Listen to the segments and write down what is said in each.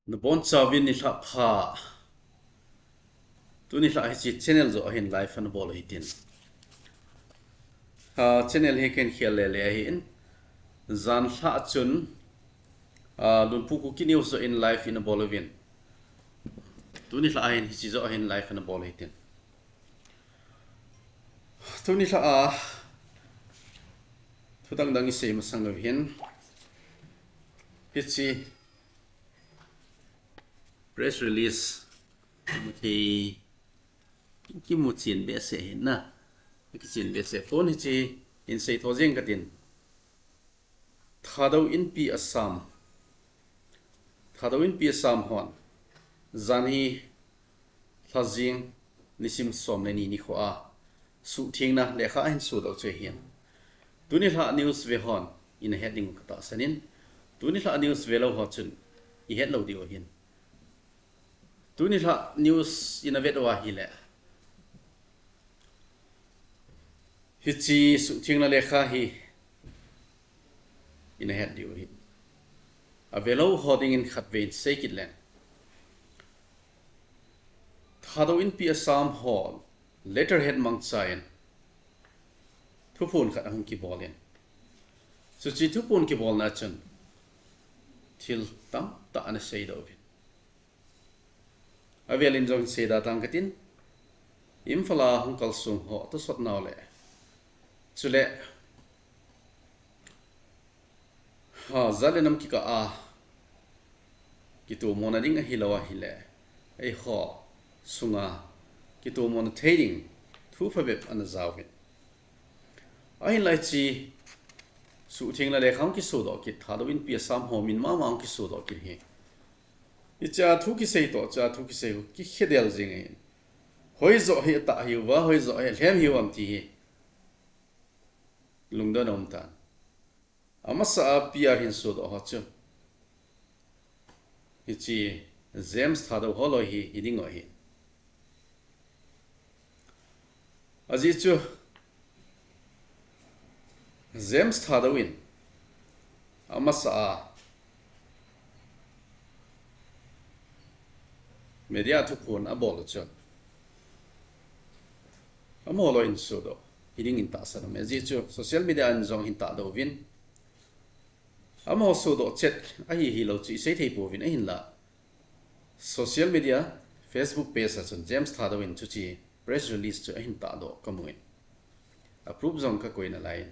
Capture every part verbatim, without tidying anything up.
Nabonchauvin nilhah pha. Tuni nilhah hiche channel joh a hin live ana bol u hitin. Ah, channel hi kahin khel lele ahin. Jan nilhah chun, ah, Lunpu Kuki News joh in live ina bol uvin. Tuni nilhah a hin hiche joh a hin live ana bol u hitin. Tuni nilhah a thu dangdang isei masang u hin, hiche press release kimu thei, kimu chen behseh hin na, kichen behseh pon, hiche hin seitho jeng katin. Thadou Inpi Assam. Thadou Inpi Assam hon janhi lhajing nisim som le ni nikho a suhthengna lekha ahin sodoh chu ahin. Tuni nilhah news ve hon ina het diu katahsan in, tuni nilhah news ve lou ho chun ihet lou diu ahin. Tuni nilhah news ina vet uva ahile, hiche suhthengna lekha hi ina het diu ahi. Ave lou ho dingin khatvei in sei kit leng, Thadou Inpi Assam hon letterhead mangcha in thuphon khat ahung kibol in, chuche thuphon kibolna chun thil tamtah ana seidoh uvin. Avel in jong hin seida tang katin, Imphal a hung kalsong ho tosot nau le, chule, ha, jat le nam kikah a kitomona ding ahilou ahile, eiho sunga kitomona thei ding thu phabep ana jaovin. Ahinlah hiche suhthengna lekha hung kisodoh kit, Thadou Inpi Assam ho min mama hung kisodoh kit hi, hichea thu kisei toh chea thu kisei u kikhedel jing ahin. Hoijoh hi atah hiuva, hoijoh hi alhem hiu ham ti hi lungdon aum tan. Amasa a P R hin sodoh ho chu hiche James Thadou holoi hi hiding u ahi. Ajeh chu James Thadou in amasa a media thuphon abol u chu amaho loi hin sodoh hiding in tahsan aume. Ajeh chu social media in jong hin tahdoh uvin, amaho sodoh chet ahi hilou chu isei thei pouvin, ahinlah social media, Facebook page a chun James Thadou in chuche press release chu ahin tahdoh kamu in, a proof jong kakoi nalai in.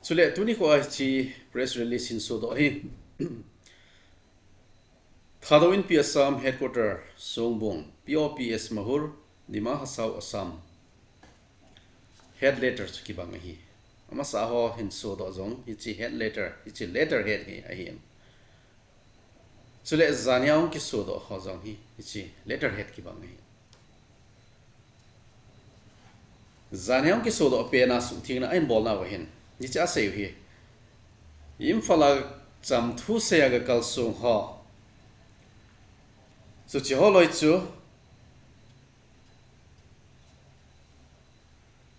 Chule tuni kho a hiche press release hin sodoh hi, Thadou Inpi Assam Headquarter, Songbung, P O P S Mahur, Dima Hasao, Assam. Head letter chu kibang ahi. Amasa ho hin sodoh jong hiche head letter, hiche letterhead hi ahi. Chule janhi a hung kisodoh ho jong hi hiche letterhead kibang ahi. Janhi a hung kisodoh pen a suhthengna ahin bolna uva hin hiche asei u hi, Imphal a cham thu sei a ga kalsong ho, chuche holoi chu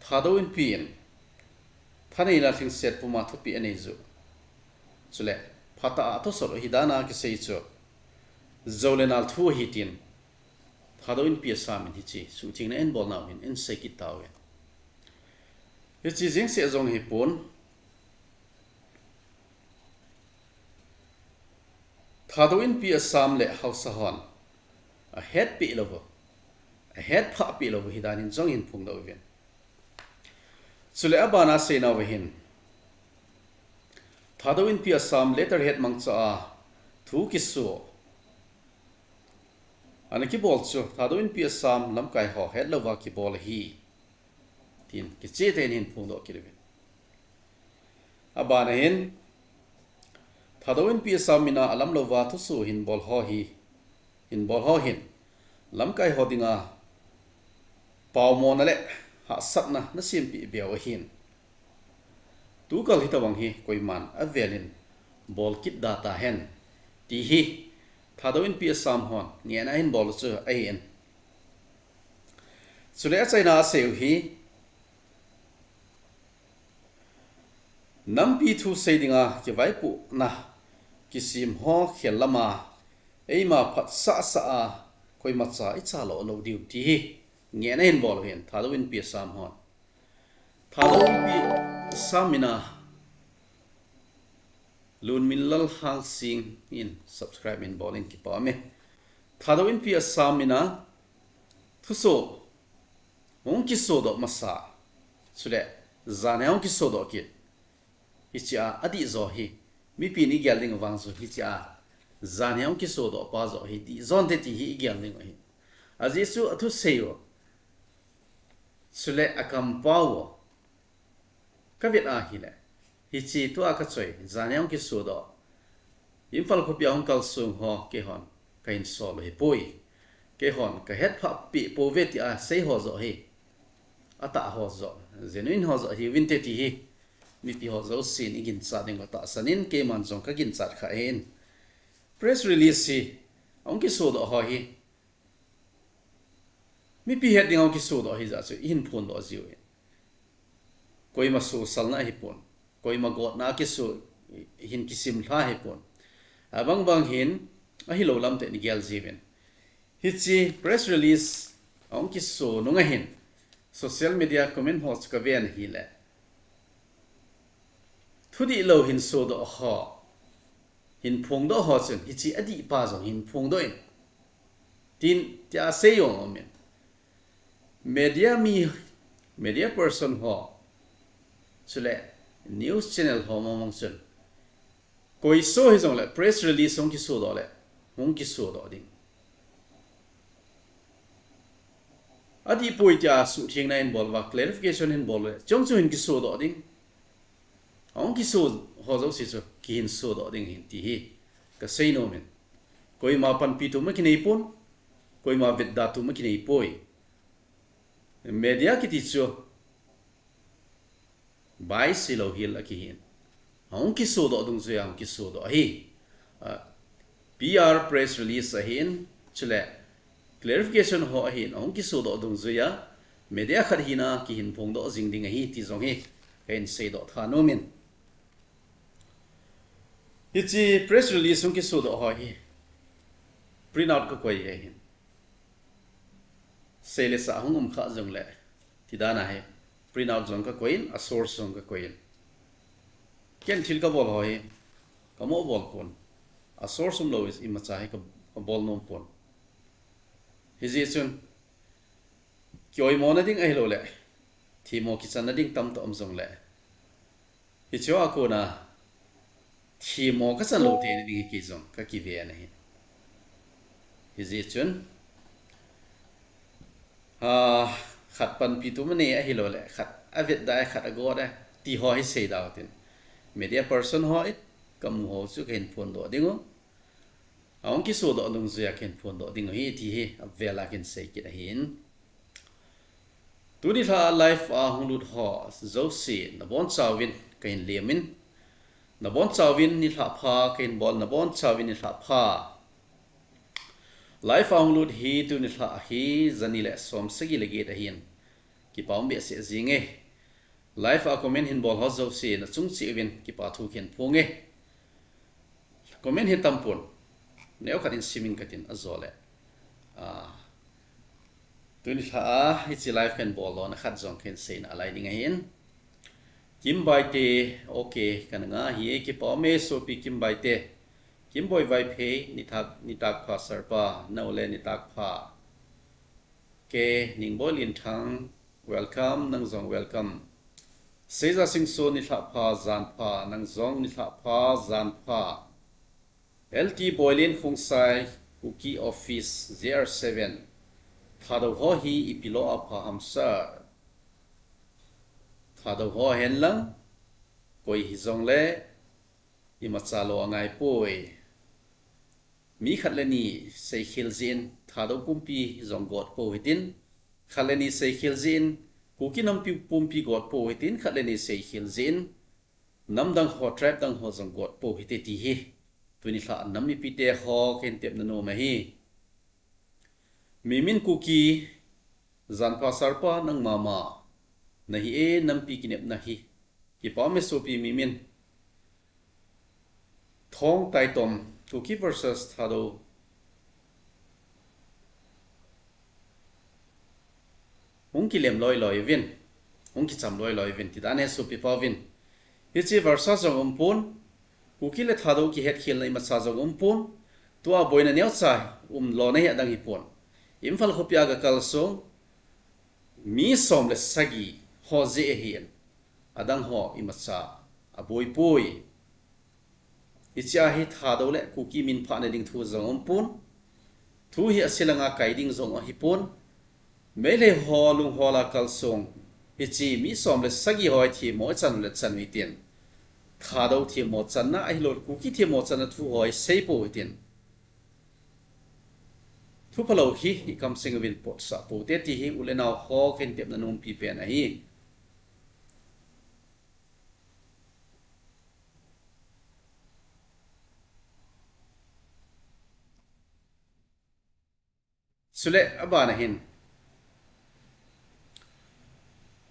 Thadou Inpi in thaneina lhingset puma thupeh anei u, chule phatah a atosot u ahi dan a kisei chu jou le nal thu ahi tin Thadou Inpi Assam in hiche suhthengna ahin bolna u hin ahin sei kit tauve. Hiche jeng seh jong hipon, Thadou Inpi Assam le haosa hon ahetpeh lou u, ahetphah peh lou u hi dan in jong hin phongdoh uvin. Chule abana aseinau va hin, Thadou Inpi Assam letterhead mangcha a thu kiso ana kibol chu Thadou Inpi Assam lamkai ho hetlouva kibol ahi, tin kicheh tah in hin phongdoh kit uvin. Abana hin, Thadou Inpi Assam min a alamlouva thuso hin bol ho hi, hin bol ho hin lamkai ho dinga paomona le hahsatna ana sempeh beu ahin, tukal hitobang hi koiman avel in bol kit da tahen, ti hi Thadou Inpi Assam hon ngehna ahin bol u chu ahin. Chule achaina asei u hi, nampi thusei dinga kivaipohna kisem ho khel lama eima phatsah sah a koimacha icha lou lou diu ti hi ngehna hin bol u hin, Thadou Inpi Assam hon. Thadou Inpi Assam mina Lunminlal Hangsing in subscribe in bol in kipa um e. Thadou Inpi Assam mina thuso hung kisodoh masa, chule jan hi hung kisodoh kit. Hichea adih jo hi mipin igel ding vang chu hichea jan hi hung kisodoh pa jo hi dih jonte ti hi igel ding ahi. Ajeh chu athusei u, chule akampau u kavet ahile, hiche tua kachoi, jan hi hung kisodoh, Imphal khopia hung kalsong ho keihon kahin sol u hipoi. Keihon kahetphah peh pouve tia sei ho jo hi atah ho jo, genuine ho jo hiuvinte ti hi mipi ho jousen iginchat ding uva tahsan in keiman jong kaginchat kha ahin. Press release hi ahung kisodoh ho hi mipi het dinga hung kisodoh hijeh chun ihin phondoh jiu ahin. Koima sosalna ahipon, koima gotna kiso, hin kisimlha ahipon. Abang bang hin ahilou lamte in igel jiuvin. Hiche press release ahung kiso nunga hin social media comment ho chu kaven ahile, thudihlou hin sodoh ho, hin phongdoh ho chun hiche adihpa jong hin phongdoh in, tin tia sei jong aumin. Media mi, media person ho, chule news channel ho mong mong chun, koiso hijongle press release hung kisodoh le hung kisodoh ding. Adihpoi tia suhthengna hin bol uva, clarification hin bol uva, chujong chu hin kisodoh ding. Ahung kiso ho jouse chu kihin sodoh ding ahin ti hi kasei nomin. Koima panpi tum akinei pon, koima vetda tum akinei poi. Media kiti chu bias hilou hel akihin. Ahung kisodoh dungjuiya ahung kisodoh ahi. PR press release ahin, chule clarification ho ahin, ahung kisodoh dungjuiya media khat hina kihin phongdoh jing ding ahi ti jong hi kahin seidoh tha nomin. Hiche press release hung kisodoh ho hi print out kakoi ahin. Seile sah hung um kha jongle, tidan ahi, print out jong kakoi in, a source jong kakoi in. Ken thil kabol ho hi kamoh bol pon. A source umlou imacha hi kabol nom pon. Hijeh chun kioimona ding ahiloule themmo kichanna ding tamtah um jongle, hichea kona themmo kachan lou teni ding hi kei jong kakiven ahi. Hijeh chun, khat panpi tum anei ahiloule khat avetda e, khat agot e, ti ho hi seida utin. Media person ho in kamu ho chu kahin phondoh dingu, ahung kisodoh dungjuiya kahin phondoh dingu ahi ti hi avel a kahin sei kit ahin. Tuni lha live a hung lut ho jouse nabonchauvin kahin lemin, nabonchauvin nilhah pha kahin bol, nabonchauvin nilhah pha. Live a hung lut hi tuni lha hi jani le som sagi le get ahin, kipa um behseh jinge. Live a comment hin bol ho jouse nachung cheh uvin kipa thu kahin phonge. Comment hi tampon, neokhat in simin katin ajole, tuni lha a hiche live kahin bol lona khat jong kahin seina alai ding ahin. Kimbaite, okay, kana nga hi e, kipa ume sopi Kimbaite. Kimboi Vaiphei, nitah, nitah pha sir pa, nau le nitah pha. K Ningboi Linthang, welcome, nang jong welcome. Seija Singso, nilhah pha jan pha, nang jong nilhah pha jan pha. L T Boilin Khongsai, Kuki Office, J R seven. Thadou ho hi ipi lou a pha ham sir? Thadou ho hen lang, koi hijongle imacha lou angai poi. Mi khat le ni seikhel jeh in Thadou pumpi jong got pou hitin, khat le ni seikhel jeh in Kuki nampi pumpi got pou hitin, khat le ni seikhel jeh in namdang ho, tribe dang ho jong got pou hite ti hi tuni lha nam mipite ho kahin tepna nom ahi. Mimin Kuki, jan pha sir pa, nang mama nahi e, nampi kinepna hi. Kipa ume sopi Mimin. Khong taitom, Kuki versus Thadou. Hung kilem loi loi uvin, hung kicham loi loi uvin, ti dan ahi sopi pau vin. Hiche versus jong umpon, Kuki le Thadou kihetkhelna imacha jong umpon, tua boina neocha um lona hi adang hipon. Imphal khopi a ga kalsong, mi som le sagi ho jeh ahin, adang ho imacha aboi poi. Hichea hi Thadou le Kuki min phahna ding thu jong umpon. Thu hi asilanga kai ding jong ahipon. Meitei ho lunghol a kalsong. Hiche mi som le sagi ho hi themmo ichan le chan u hitin. Thadou themmo channa ahilou, Kuki themmo channa thu ho hi sei pou hitin. Thu phalou hi ikam seng uvin potsah pou te ti hi u le nao ho kahin tepna nompi pen ahi. Chule abana hin,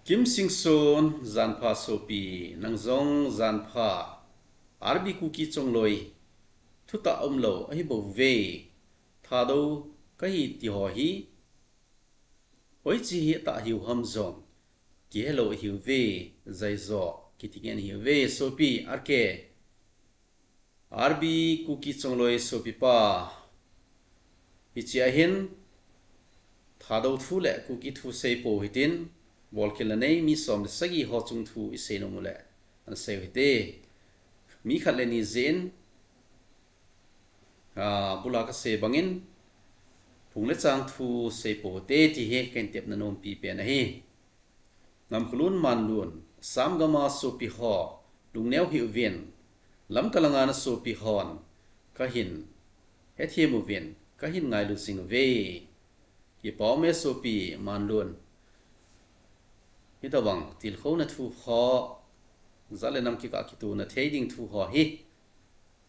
Kim Singson, janpha sopi, nang jong janpha. R B Kuki Chongloi, thutah umlou ahi bouve. Thadou kahi ti ho hi, hoiche hi atah hiu ham jong kihelou ahiuve, jaijo kiti ngen ahiuve, sopi R K. R B Kuki Chongloi sopi pa. Hichea hin Thadou thu le Kuki thu sei pou hitin, bolkhel na nei mi som le sagi ho chung thu isei nom u le, ana sei u hite. Mi khat le ni jeh in, a, bula kasei bangin, phung le chang thu sei pou te ti hi kahin tepna nompi pen ahi. Ngamkholun Manlun, Assam gam a sopi ho, lungneo hih uvin, Lamka langa na sopi hon, kahin hethem uvin, kahin ngailu jing uve. Kipa um e sopi Manlun. Hitobang tilkhouna thu ho, jat le nam kikah kituna thei ding thu ho hi,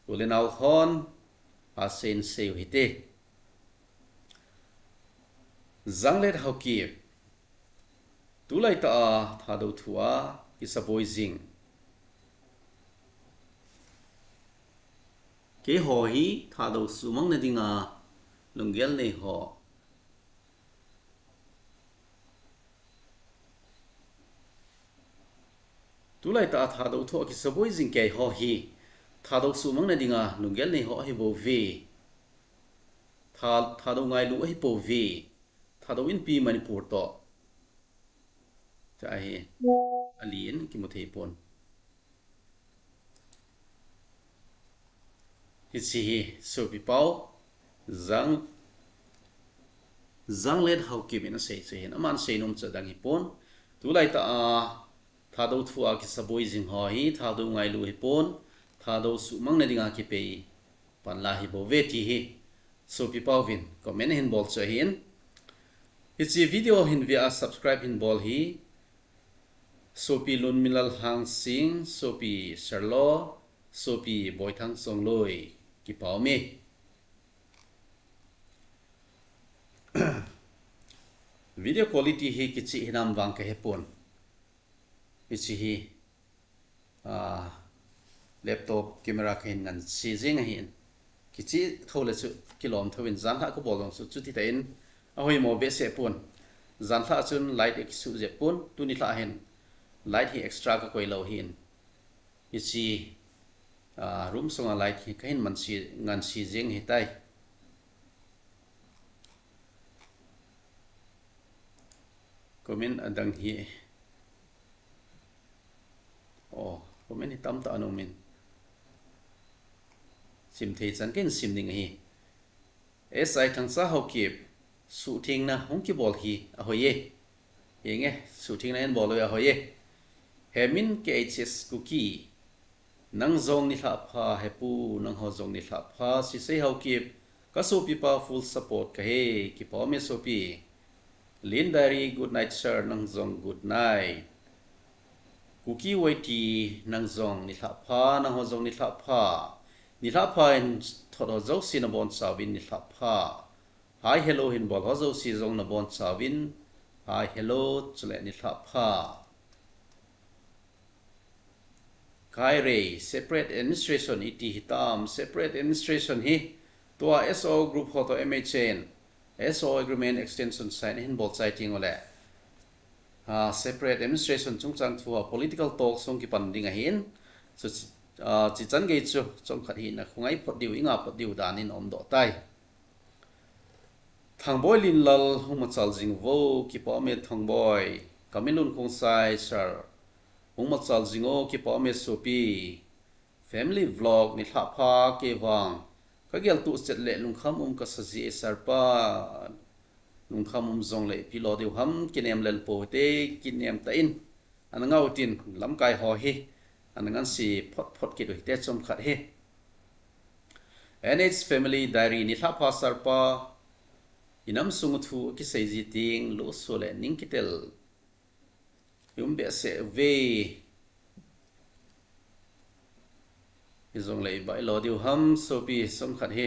u le nao hon asei in sei u hite. Janglet Haokip, tulai tah a Thadou thu a kisaboi jing. Keiho hi Thadou suhmang na dinga lunggel nei ho. Tulai tah a Thadou thu a kisaboi jing keiho hi Thadou suhmang na dinga lunggel nei ho ahi bouve. Tha-, Thadou ngailu ahi pouve. Thadou Inpi Manipur toh. Cha hi. Ali in kimu thei pon. Hiche hi, sopi pau, Jang, Janglet Haokip in asei chu hin, aman sei nom chu adang hipon. Tulai tah a, Thadou thu a kisaboi jing ho hi, Thadou ngailu hipon, Thadou suhmang na dinga kipei panla hi bouve ti hi, sopi pau vin, comment ahin bol chu ahin. Hiche video hin ve a subscribe hin bol hi, Sopi Lunminlal Hangsing, Sopi Serlo, Sopi Boithang Chongloi, kipa um e. Video quality hi kichih hinam vang kahepon. Hiche hi, ah, laptop camera kahin ngansi jing ahin. Kichih thou le chu kilom thou in janlhah kabol jong chu chuti tah in ahoimo behseh pon. Janlhah chun light akisuh jep pon, tuni lhah hin light hi extra kakoi lou hin. Hiche, ah, room sunga light hi kahin mansi, ngansi jing ahitai. Comment adang hi. Oh, comment hi tamtah ana um in. Sim thei chan kahin sim ding ahi. S I Thangcha Haokip, suhthengna hung kibol hi ahoi e. Henge, suhthengna hin bol u ahoi e. Hemin K H S Kuki. Nang jong nilhah pha, hepu, nangho jong nilhah pha, Sisei Haokip, kasopi pa full support kahi, kipa um e sopi. Lin Diary, good night sir, nang jong good night. Kuki Y T, nang jong nilhah pha, nangho jong nilhah pha. Nilhah pha in thot ho jouse nabonchauvin nilhah pha. Hi hello hin bol ho jouse jong nabonchauvin. Hi hello, chule nilhah pha. Kairei, separate administration iti hitam, separate administration hi tua S O O group ho toh M H A in S O O agreement extension sign ahin bol chai teng uleh, ah, separate administration chungchang thu a political talks hung kipan ding ahin, chu, ah, chuchan gei chu chomkhat hi na khongai phot diu, inga phot diu dan in umdoh tai. Thangboi Linlal hung machal jing vo, kipa ume Thangboi. Kaminlun Khongsai sir hung machal jing o, kipa ume sopi. Family vlog nilhah pha kei vang. Ka gel tuh chet le lungkham um ka sa ji e sir pa. Lungkham um jong le ipi lo diu ham, kinem lel pou te, kinem ta in. Ana ngau tin lamkai ho hi ana ngansi phot phot kit u hite chomkhat hi. N H Family Diary nilhah pha sir pa. Inam sung thu kisei ji teng, lo so le ning kitel. I um behseh uve. Hijong le ibai lo diu ham sopi, chomkhat hi.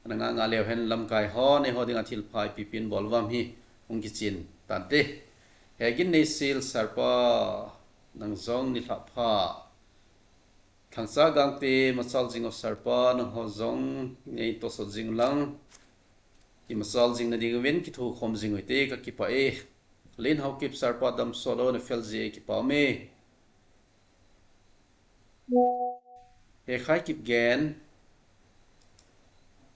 Ana nga nga leu hen lamkai ho, neiho dinga thilpha ipi ipi in bol uvam hi hung kichen tante. Hegin Neisil sir pa, nang jong nilhah pha. Thangcha Gangte machal jing o sir pa, nangho jong nei tosot jing lang. Kimachal jing na ding uvin kithokhom jing u hite, ka kipah e. Lin Haokip sir pa, damsot o, na fel ji e, kipa ume. Hekhai Kipgen,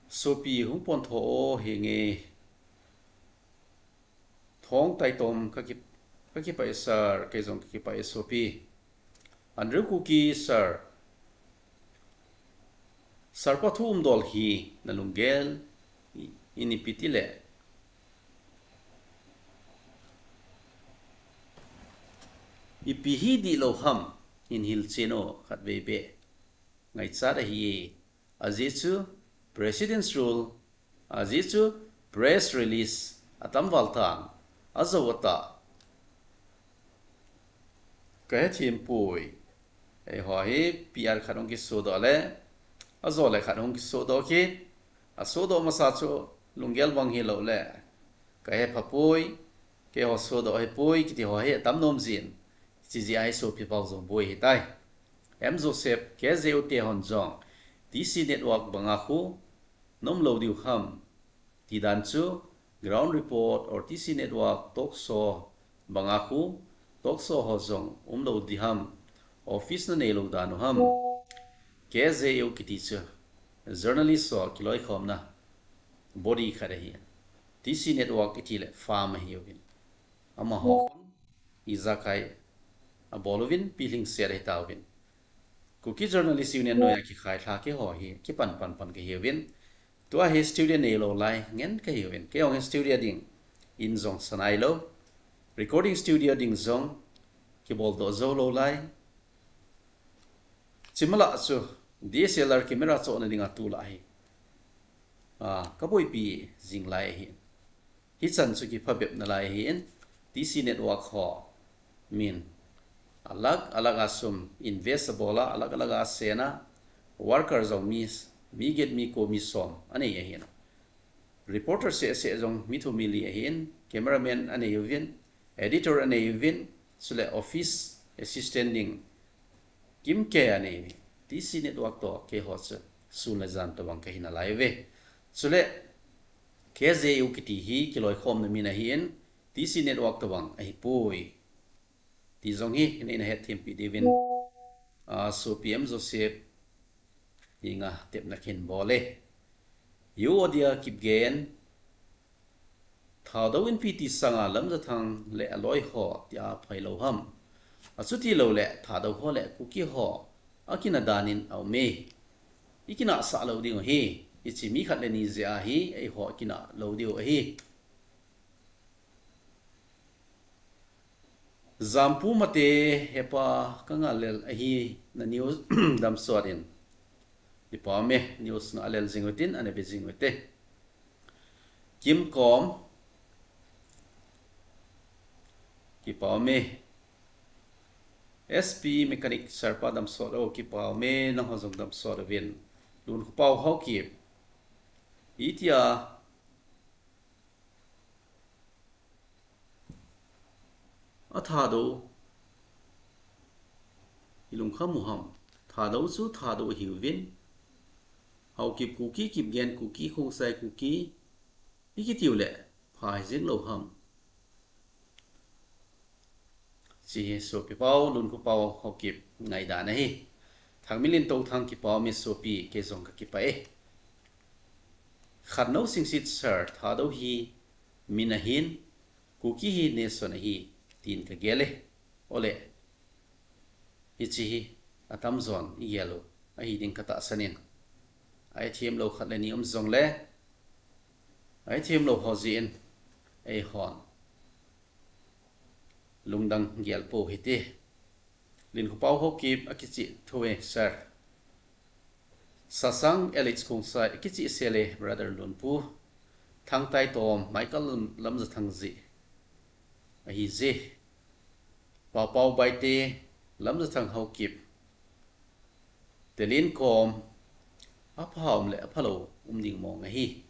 sopi hung pon tho o, hinge. Thong Taitom, ka ki, ka kipah e sir, kei jong ka kipah e sopi. Andrew Kuki sir, sir pa thu umdol hi na lunggel in ipi ti le, ipi hi dih lo ham, in hilchen o khatvei beh. Ngaichat ahi e. Ajeh chu President's Rule, ajeh chu press release atam val tan, ajou ata. Ka hethem poi. Eiho hi P R khat hung kisodoh le, ajou le khat hung kisodoh kit. Asodoh masa chu lunggel bang hilou le, ka hepha poi, keiho sodoh hipoi, kiti ho hi atam nom jin. Chijeh a hi sopi pau jong boi hitai. M Joseph, K J U te hon jong T C Network banga khu nom lou diu ham. Tidan chu ground report or T C Network talk show banga khu talk show ho jong um lou di ham. Office na nei lou dan u ham. K J U kiti chu journalist ho kiloikhomna body khat ahi. T C Network iti le farm ahiuvin. Amaho ijakai abol uvin, pilhingset ahi tauvin. Kuki Journalist Union noiya kikhai lha keiho hi kipan pan pan kahiuvin. Tua hi studio neilou lai ngen kahiuvin. Kei jong studio ding in jong sa nailou. Recording studio ding jong kibol doh jou lou lai. Chimala chu D S L R camera chohna dinga tulai hi, ah, kaboipi jing lai ahi. Hichan chu kiphabep nalai ahin, T C Network ho min alag alag a sum invest abola, alag alag a asena, worker jong mi, mi get mi ko mi som anei ahin. Reporter seh seh jong mi thum mi li ahin, cameraman anei uvin, editor anei uvin, chule office assistant ding kimkei anei uvin. T C Network toh keiho chu sun le jan tobang kahi nalai uve. Chule K J U kiti hi kiloikhomna min ahin, T C Network tobang ahipoi ti jong hi neina hetthempi diuvin, ah, sopi M Joseph henga tepna kahin bol e. Yu Odia Kipgen, Thadou Inpi ti sanga Lamjathang le aloi ho tia phailou ham. Achuti loule Thadou ho le Kuki ho akina dan in aume. Ikina sah lou diu ahi. Hiche mi khat le ni jeh a hi eiho kina lou diu ahi. Jampu Mate, hepa, ka ngal lel ahi, na news damsot in. Kipa ume, news ngal lel jing utin, ana be jing ute. Kimkom, kipa ume. S P Mechanic sir pa damsot o, kipa ume, nangho jong damsot uvin. Lunkhompao Haokip. Itia A Thadou, ilungkham u ham. Thadou chu Thadou ahiuvin. Haokip Kuki, Kipgen Kuki, Khongsai Kuki, ikitiu le, pha hijing lou ham. Hiche hi Sopi Pau, Lunkhu Pau, Haokip ngaidan ahi. Thangminlin Touthang kipah e Sopi, kei jong kakipah e. Khatnou Singsit sir, Thadou hi min ahin, Kuki hi nation ahi, tin kagel e. Ole. Hiche hi atamjon igel u ahi ding katahsan in. Ahi themlou khat le ni um jongle, ahi themlou ho jeh in eihon lungdang gel pou hite. Linkhu Pau Haokip akichih thou e sir. Sasang L H Khongsai akichih sel e brother Lunpu. Thangtaitom Michael Lam-, Lamjathang jeh ahi je. Pau Pau Baite, Lamjathang Haokip. Telin kom, apha um le aphalou um ding mong ahi.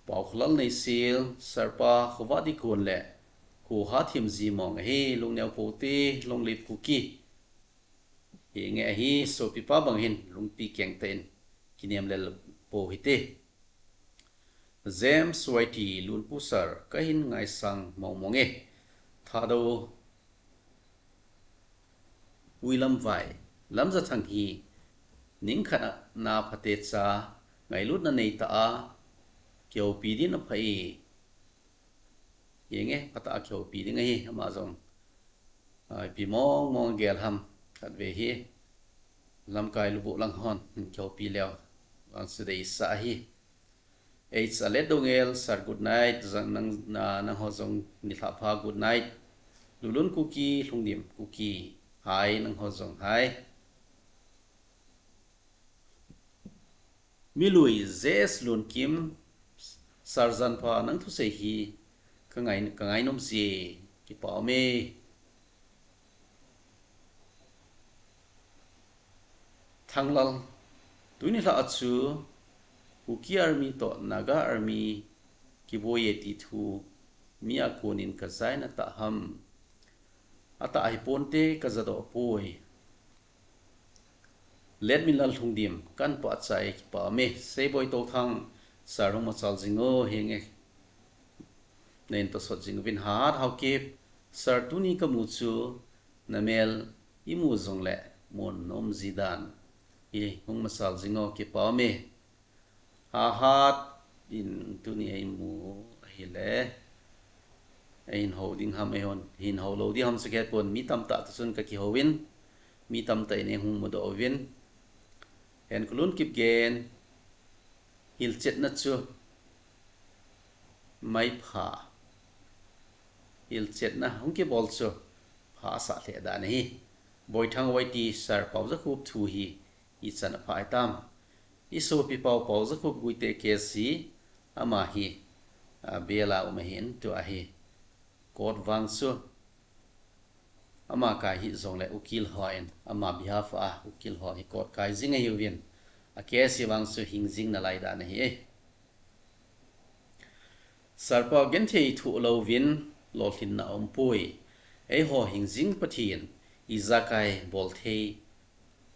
Pau Kholal Neisel, Sarpa Khovah Dikon le Kho Hathim ji mong ahi, lungneo pou te, long live Kuki. Hinge ahi, Sopi pa bang hin lungpi keng tah in kinem lel pou hite. James Y T, Lunpu sir, kahin ngaisang mong mong e. Thadou Uilamvai, Lamjathang hi ningkhat a na phatecha, ngailutna neitah a kihoupi din apha e. Hinge, phatah a kihoupi ding ahi, ama jong. Ai, ipi mong mong gel ham, khatvei hi. Lamkai lubuh lang hon kihoupi leu, vang chu deisah ahi. H Alet Dongel, sir, good night. Jang nang, na, nangho jong nilhah pha, good night. Lulun Kuki, Lhungdim Kuki, hai, nangho jong hai. Milui J S Lunkim, sir, janpha nang thusei hi kangai, kangai nom je, kipah e. Thanglal, tuni lha a chu Kuki Army toh Naga Army kiboi e ti thu mi a konin kajaina tah ham? Atah ahi ponte, kajadoh poi. Letminlal Lhungdim, kan pahchai, kipah e. Seiboi Touthang, sir, hung machal jing o, hinge. Nein tosot jing uvin hat Haokip, sir, tuni kamu chu, namel imu jongle, mun nom ji dan. Hi, hung machal jing o, kipah e. Hahat in tuni eimu ahile, eihin hou ding ham, eihon hin hou lou ding ham, sakhet pon, mi tamtah toh chun kakihouvin, mi tamtah in eihung mudoh uvin. Henkulun Kipgen, hilchetna chu maipha, hilchetna hung kibol chu pha asah lheh dan ahi. Boithang Y T, sir, Paojakhup thu hi ichan apha hitam? I sopi pau Paojakhup Guite K C, ama hi, a, bela um ahin, tua hi court vang chu ama kai hih jongle ukil hon ama behalf a ukil ho hi court kai jing ahiuvin, a case hi vang chu hing jing nalai dan ahi e. Sir pa genthei thoh louvin lolhinna aumpoi. Eiho hing jing Pathen, ijakai bol thei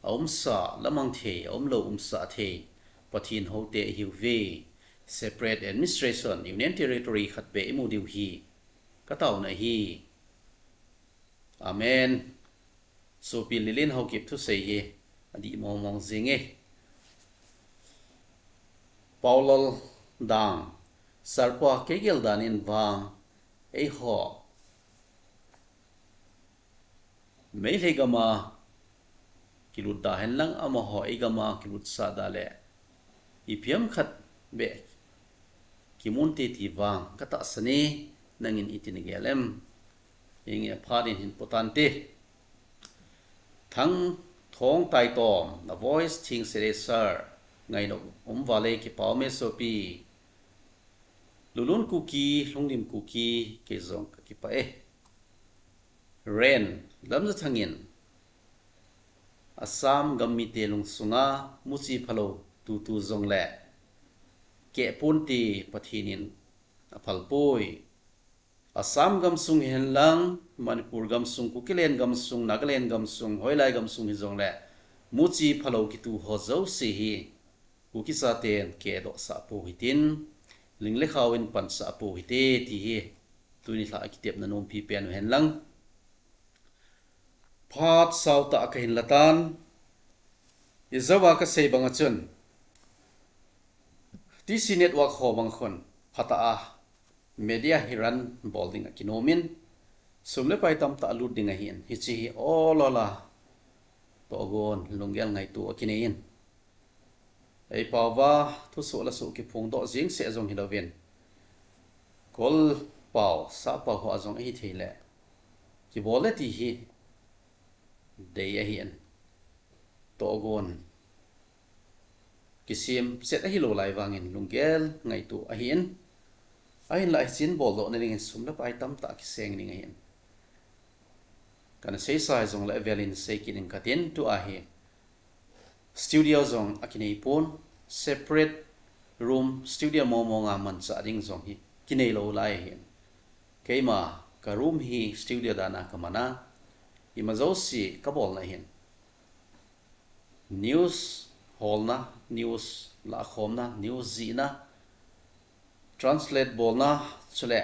aumsa, lamang thei aumlou umsah thei Pathen houte ihiuve. Separate administration, Union Territory khat beh imu diu hi kataona ahi. Amen. Sopi Lilin Haokip thusei hi adih mong mong jing e. Paulal Dang, sir pa kei gel dan in vang eiho Meitei gam a kilut da hen lang, amaho eigam a kilutsah da le ipi ham khat beh kimun te ti vang katahsan e, nangin iti nagel em? Hinge phat in hin potante. Thangthong Taitom, na voice thengse e sir, ngainom um vale, kipah e sopi. Lulun Kuki, Lhungdim Kuki, kei jong kakipah e. Ren, Lamjathang in Assam gam mite lungsunga muchi phalou tutu jongle keh ponte, Pathen in aphal poi. Assam gamsung hihen lang, Manipur gamsung, Kukiland gamsung, Nagaland gamsung, hoilai gamsung hijongle, muchi phalou kitu ho jouse hi, Kuki chaten kedoh sah pou hitin, ling le khao in pansah pou hite ti hi, tuni lha a kitepna nompi pen u hen lang. Phat sautah a kahin latan, ijou a kasei bang a chun, T C Network ho bang khun, phatah a, media hi run bol ding a kinom in, sum le pai tamtah lut ding ahin, hiche hi ol ol a, tohgon, lunggel ngaito a kinei in. Ei pao va, thusoh lasoh kiphongdoh jeng seh jong hilouvin, kol pao, sah pao ho a jong ahi thei le, kibol le ti hi, dei ahin. Tohgon, kisem set ahilou lai vangin lunggel ngaito ahin. Ahinlah hiche in boldoh na dingin sum le pai tamtah kiseng ding ahin. Kana seisa hijongle avel in sei kit ing katin, tua hi studio jong akinei pon, separate room, studio mong mong a manchah ding jong hi kinei lou lai ahin. Keima ka room hi studio dan a kaman a, ima jouse kabolna hin, news holna, news lahkhomna, news jihna, translate bolna, chule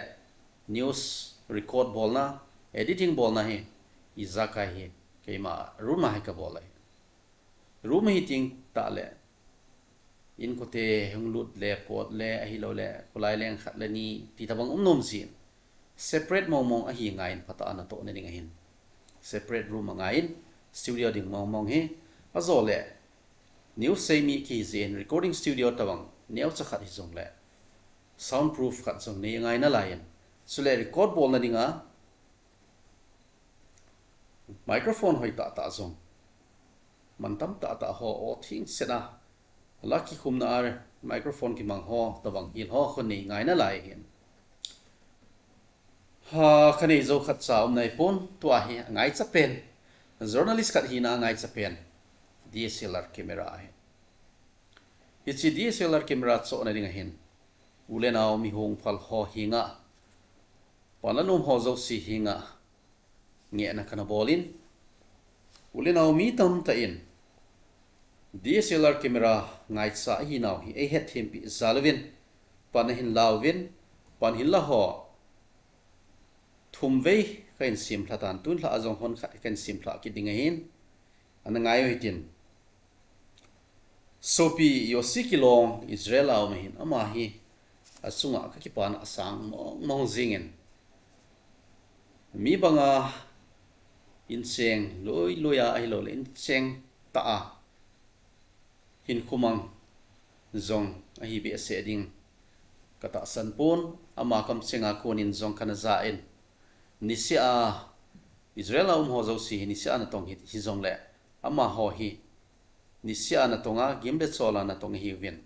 news record bolna, editing bolna hi ijakai hi keima room a hi kabol ahi. Room hi teng tah le, inkote hung lut le, pot le, ahilou le, kholai leng khat le ni, ti tabang um nom jin. Separate mong mong ahi ngai in, phatah a natoh na ding ahin. Separate room angai in, studio ding mong mong hi, ajole, news sei mi kihi jeh in, recording studio tabang neocha khat hijongle, soundproof khat jong nei angai nalai in. Chule record bolna dinga, microphone hoi tah tah jong, man tam tah tah ho, o thing set a, la kikhumna a microphone kimang ho, tabang hil ho, khun nei ngai nalai ahin. Ha, kanei jou khat cha um nai pon, tua hi angaicha pen. Journalist khat hina angaicha pen, D S L R camera ahi. Hiche D S L R camera chohna ding ahin, u le nao mi hung phal ho henga, pan le nom ho jouse henga, ngehna kana bol in, u le nao mi tamtah in, D S L R camera ngaicha ahinau hi, eihet thempi jal uvin, pan ahin la uvin, pan hin la ho, thum vei kahin simlha tan, tun lha a jong hon khat kahin simlha kit ding ahin, ana ngai u hitin. Sopi Yosi Kilong Israel a um ahin, ama hi achunga kakipana asang mong mong jingin. Mi banga incheng lui lui a ahilou le incheng tah a hinkho mang jong ahi behseh ding katahsan pon, ama kamchenga konin jong kana ja in. Niseh a Israel a um ho jouse hi niseh a natong hi, hijongle, amaho hi niseh a natong a, gim le chol a natong ahiuvin.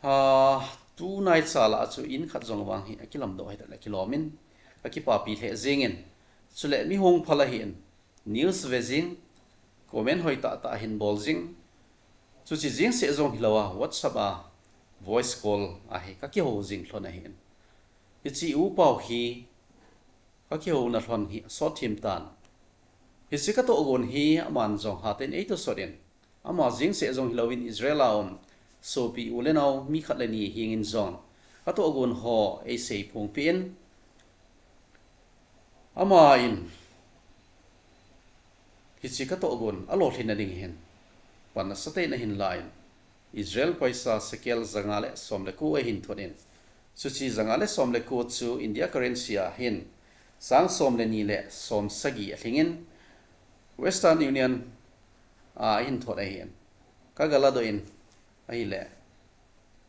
Ha, tunai cha lah a chu in khat jong vang hi akilamdoh ahitai le kilom in, kakipapi lheh jingin. Chule mi hung phal ahin, news ve jing, comment hoi tah tah ahin bol jing. Chuche jeng seh jong hilou a, WhatsApp a voice call a hi kakihou jing lhon ahin. Hiche u pau hi kakihouna lhon hi asot thim tan. Hiche katohgon hi aman jong hatah in eitohsot in, ama jeng seh jong hilouvin Israel a um sopi u le nao mi khat le ni hengin jong katohgon ho eisei phongpeh in, ama in hiche katohgon alolhin na ding hin pan nasatah in ahin la in, Israel paisa shekel janga le som le ko ahin thot in, chuche janga le som le ko chu India currency a hin sang som le ni le som sagi alhing in, Western Union a ahin thot ahin, kagaladoh in ahile,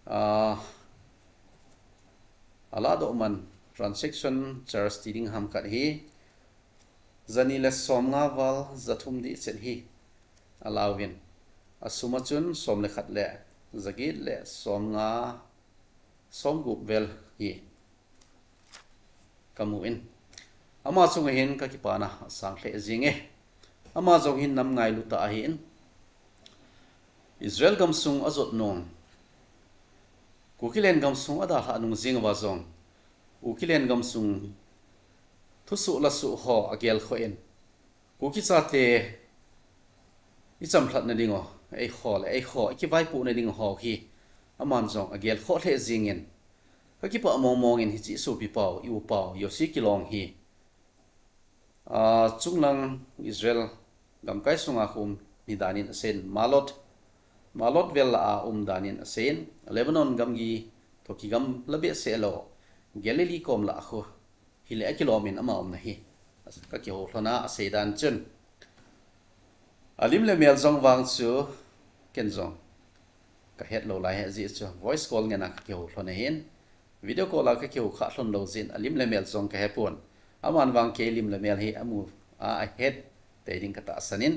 a, alahdoh man transaction charge ti ding ham khat hi, jani le somnga val jathum dihchet hi alauvin, asum a chun som le khat le jaget le somnga, somgup vel hi kamu in, ama chunga hin kakipana asang lheh jing e. Ama jong hin nam ngailu tah ahin, Israel gamsung ajot nung, Kukiland gamsung adalhah nung jing uva jong, Kuki lengam sung thusoh lasoh ho agelkhoh in, Kuki chate ichamlhatna ding u, eikhoh le eikhoh ikivaipohna ding u ho hi aman jong agelkhoh lheh jingin, kakipah mongmong in hiche sopipau, i-upau, Josie Kilong hi, a, chunglang Israel gamkai sunga khu um hidan in aseiyin, Malot, Malot vel lah a um dan in aseiyin, Lebanon gamgi toh kigam lha behseh lou, Galilee kom lah a khu hile akilom in ama umna hi kakihou lhon a, asei dan chun. Alim le mel jong vang chu ken jong kahet lou lai ahi, ajeh chu voice call ngen a kakihou lhon ahin, video call a kakihou kha lhon lou jeh in alim le mel jong kahepon. Aman vang kei lim le mel hi amu a, ahet tei ding katahsan in,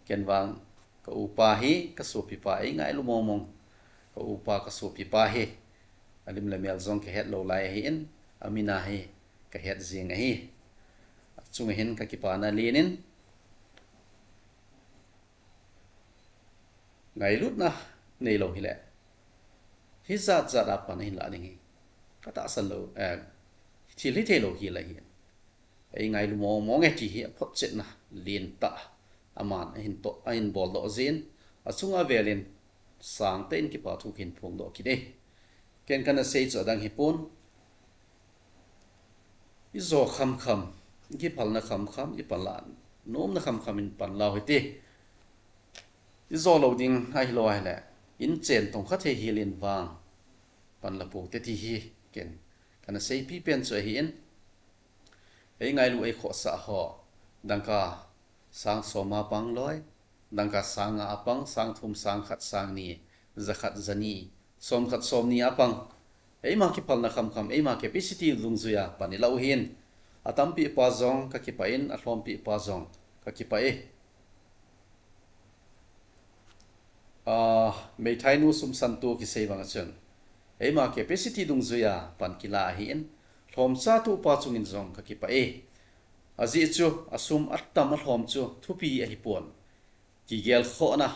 ken vang ka-upa hi, kasopipa, eingailu mongmong ka-upa, kasopipa hi alim le mel jong kahet lou lai ahin, amin a hi kahet jing ahi. Achunga hin kakipana len in, ngailutna neilou hile, hijat jat a pan ahin lah ding hi katahsan lou, eh, thil hithei lou hila hi. Eingailu mongmong e ti hi aphotchetna lentah aman ahin toh, ahin boldoh jeh in, achunga vel in sangtah in kipathu kahin phongdoh kit e. Ken kana sei chu adang hipon, ijo khamkham, ikiphalna khamkham, ipanlah nomna khamkham in panla u hite. Ijo lou ding ahilou ahile, inchen tongkha thei hel in vang panla poute ti hi ken kana seipi pen chu ahin, eingailu eikhohsah ho dangka sang som a pang loi, dangka sang nga a pang, sang thum, sang khat, sang ni, ja khat, ja ni, som khat, som ni a pang, eima kiphalna khamkham, eima capacity dungjuia pan ilah u ahin, atampeh pa jong kakipah in, alhompeh pa jong kakipah e. Ah, meithainu sum santu kisei banga chun, eima capacity dungjuia pan kila ahin, lhomcha tupa chungin jong kakipah e. Ajeh chu asum atam alhom chu thupi ahipon, kigelkhohna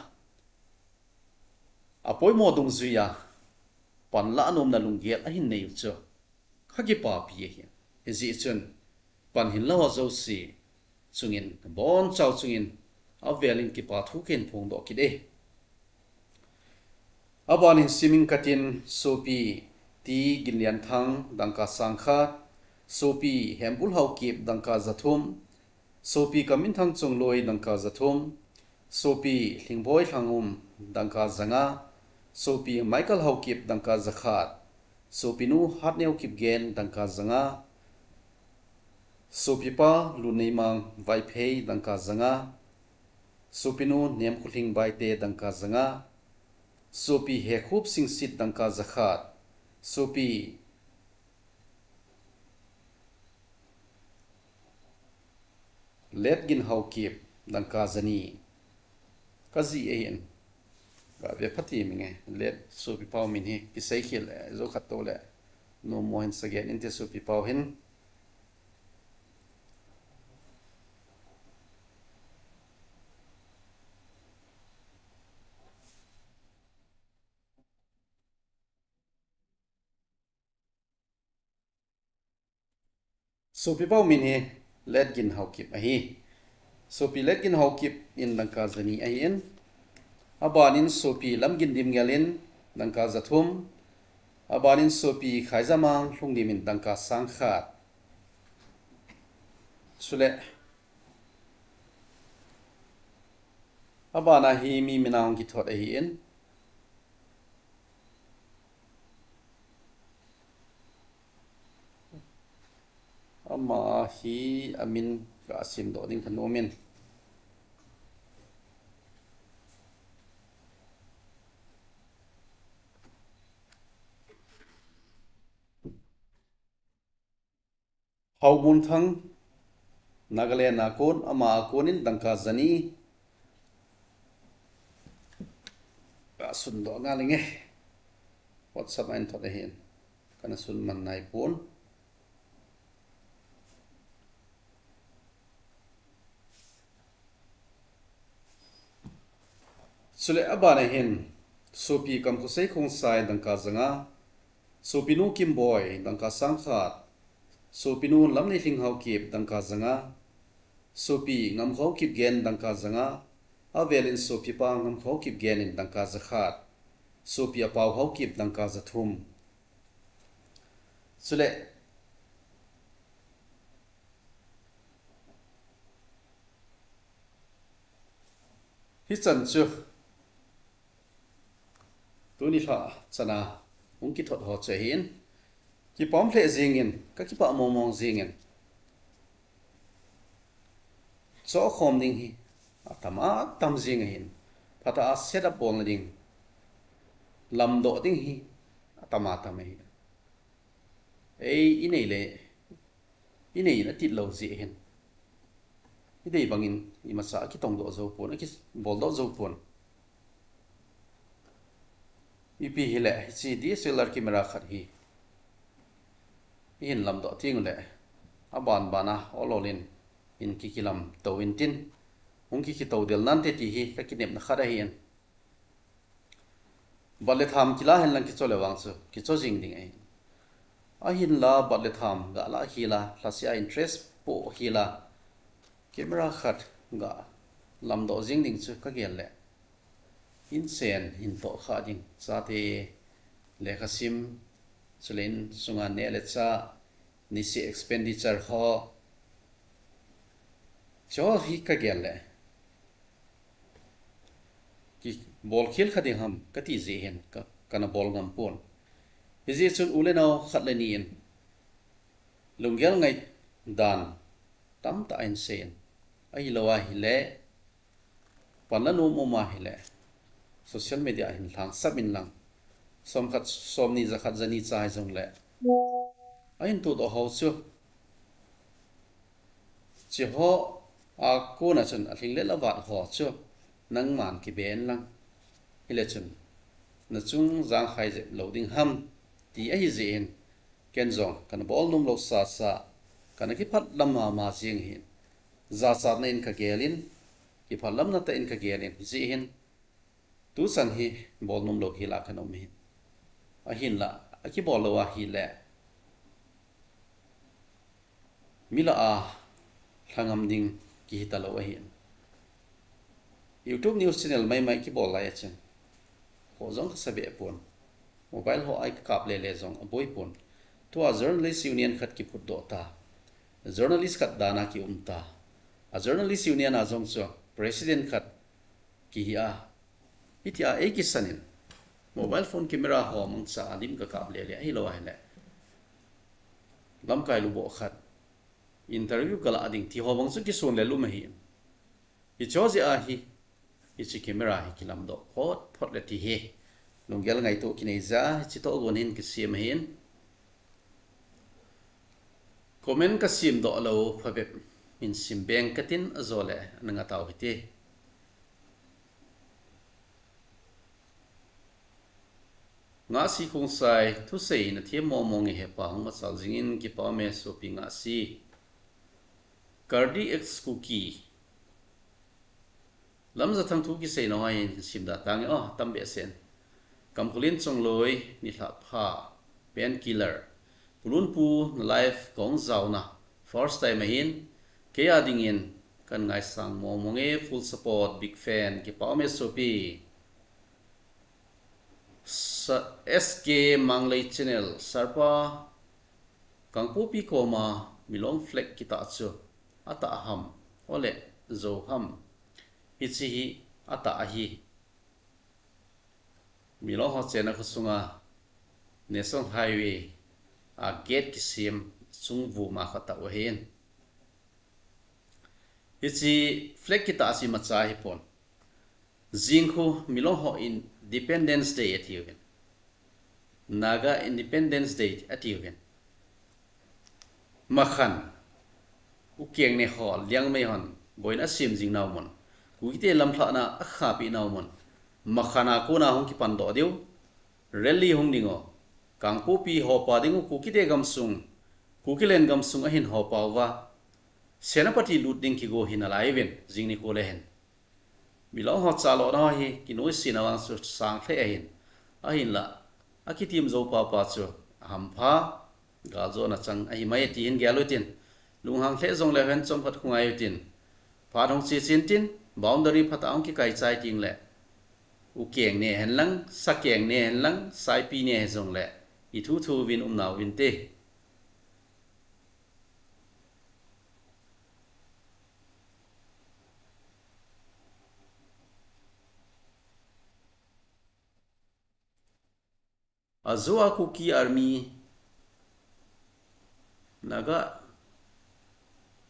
apoimo dungjuia panlah nomna lunggel ahin nei u chu kakipapi ahi. Hijeh chun pan hinla ho jouse chungin, kabonchau chungin, avel in kipathu kahin phongdoh kit e. Aban in simin katin, Sopi T Ginlianthang, dangka sang khat, Sopi Hembul Haokip, dangka ja thum, Sopi Kaminthang Chongloi, dangka ja thum, Sopi Lhingboi Lhangum, dangka ja nga, Sopi Michael Haokip, dangka ja khat, Sopinu Hatneo Kipgen, dangka ja nga, Sopipa Lunneimang Vaiphei, dangka ja nga, Sopinu Nemkholhing Baite, dangka ja nga, Sopi Hekhup Singsit, dangka ja khat, Sopi Letgin Haokip, dangka ja ni. Kajih ahin, gave phat hih inge, Let sopipau min hi kisei khel le, jou khat tou le, nommo hin sa gen inte sopipau hin. Sopipau min hi Letgin Haokip ahi. Sopi Letgin Haokip in dangka ja ni ahin. Aban in Sopi Lamgin Dimngel in dangka ja thum. Aban in Sopi Khaijamang Lhungdim in dangka sang khat. Chule, abana hi mi min a hung kithot ahin. Ama hi amin kasim doh ding kanom in. Haomunthang, Nagaland a kon, ama a kon in dangka ja ni. Kasun doh ngal inge. WhatsApp a hin thot ahin. Kana sun man nai pon. Chule abana hin, Sopi Kamkhosei Khongsai dangka ja nga, Sopinu Kimboi, dangka sangkhat. Sopinu Lamneihling Haokip, dangka janga. Sopi Ngamkha Haokipgen, dangka janga. Avelin sopipa Ngamkha Haokipgen in dangka jakhat. Sopi Apau Haokip, dangka jathum. Chule, hichan chu tuni lha chana hung kithot ho chu ahin, kipah lheh jingin, kakipah mongmong jingin. Chokhom ding hi atam atam jing ahin, phatah a set up bolna ding, lamdoh ding hi atam atam ahin. Ei, inei le, inei in atit lou jeh hin, idei bangin imacha akitongdoh jou pon, akiboldoh jou pon. Ipi hile, hiche D S L R camera khat hi ihin lamdoh teng ule, aban bana ol ol in hin kikilamto intin, hung kikitou del nante ti hi kakinepna khat ahin. Bat le tham kila henlang kicho le vang chu kicho jing ding ahi. Ahinla bat le tham gala hila, lhasia interest poh hila, camera khat ga lamdoh jing ding chu kagel le, inchen hin tohkhah ding, chate lekhasim, chule insunga neh le chah, niseh expenditure ho, chuho hi kagel le, kibolkhel kha ding ham kati jeh hin ka, kana bol ngam pon. Hijeh chun u le nao khat le ni in lunggel ngai dan tamtah in seiyin, ahilou ahile, panla nom um ahile, social media a hin lhangsap inlang, somkhat, somni, jakhat, jani cha hijongle, ahin tohdoh ho chu, chuho a kona chun alhing le lavat ho chu nangman kibe inlang, hile chun nachung jangkhai jep lou ding ham ti ahijeh hin, ken jong kana bol nomlou sasa, kana kiphatlam mama jing ahin, jachatna in kagelin, kiphatlamna tah in kagelin, hijeh hin tuchan hi bol nomlou hila kana um ahin. Ahinla, akibol lou ahile, mi lah a lhangam ding kihi talou ahin. YouTube news channel maimai kibol lai a chun, kho jong kasa behpon, mobile ho a ikap lele jong aboipon. Tua journalist union khat kiphutdoh ta, journalist khat dan a kium ta, a journalist union a jong chu president khat kihi a, hitia eikisan in, mobile phone camera ho mangcha a lim kakap lele, ahilou ahile, lamkai luboh khat interview kalah ding ti ho bang chu kisun le lum ahin. Hicheho jeh a hi, hiche camera hi kilamdoh phot phot le ti hi lunggel ngaito kinei jeh a, hiche tohgon hin kisem ahin. Comment kasemdoh lou phabep in sim beng katin, ajole ana ngatau hite. Ngahsi Khongsai, thusei nathem mong mong e, hepa hung machal jingin, kipa ume sopi Ngahsi. Kardi X Kuki, Lamjathang thu kisei nung ahin, simda tange, o, tambehseh in. Kamkholin Chongloi, nilhah pha, Painkiller, Pulunpu, na live kahung jaona first time ahin, kei a dingin kana ngaisang mong mong e, full support, big fan, kipa ume sopi. S K Manglei Channel, Sarpa, Kangpokpi koma Milong flag kitah chu atah ham, ole, jou ham? Hiche hi atah ahi. Milong ho chenna khosunga National Highway a gate kisem chung vuma khatah u ahin. Hiche flag kitah chu imacha ahipon. Jing khu Milong ho Independence Day atiuvin, Naga Independence Day atiuvin. Makhan, Ukeng ne ho, Liangmai hon boina asem jing nau mun, Kukite lamlhahna akhahpeh nau mun, Makhan a kona hung kipandoh diu, rally hung dingu, Kangpokpi hopa dingu, Kukite gamsung, Kukiland gamsung ahin hopa uva, Senapati lut ding kigo hi nalaiuvin, jing nikho le hin. Milong ho chalona ho hi kinoisena vang chu sang lheh ahin. Ahinla, akitim jou papa chu, hampha, galjona chang ahi mai ti hin gel utin. Lunghang lheh jongle hen chomkhat khongai utin. Phat hung che chen tin, boundary phat a hung kikai chai teng le. Ukeng ne hen lang, Sakeng ne hen lang, Saipi ne he jongle. Ithu thu uvin um nauvin te. Ajo a Kuki Army, Naga,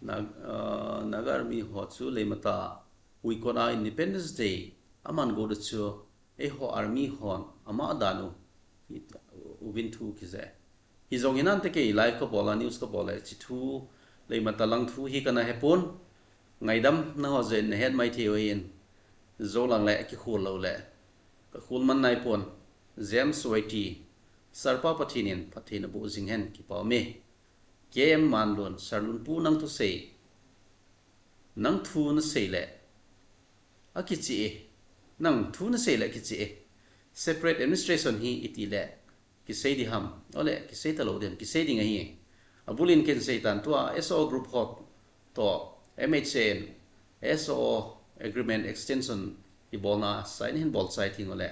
Nag-, ah, Naga Army ho chu leimata uikot a Independence Day aman go chu eiho Army hon ama dan u, uvin thu kije. Hijong hinan te kei live kabol a, news kabol a, hiche thu leimata lang thu hi kana hepon. Ngaidam naho jeh in nahet mai thei uvin. Jou lang le kikhol lou le kakhol man naipon. James Waiti, Sarpa Pathen in phatthei naboh jing hen, kipa ume. K M Manlun, Sarlun pu nang thusei. Nang thu nasei le akichih e. Nang thu nasei le akichih e. Separate administration hi iti le kisei ding ham. Ole, kisei talou ding, kisei ding ahi. Abul in ken seitan tua S O group ho toh M H A in S O agreement extension ibolna sign hin bol chai teng ule.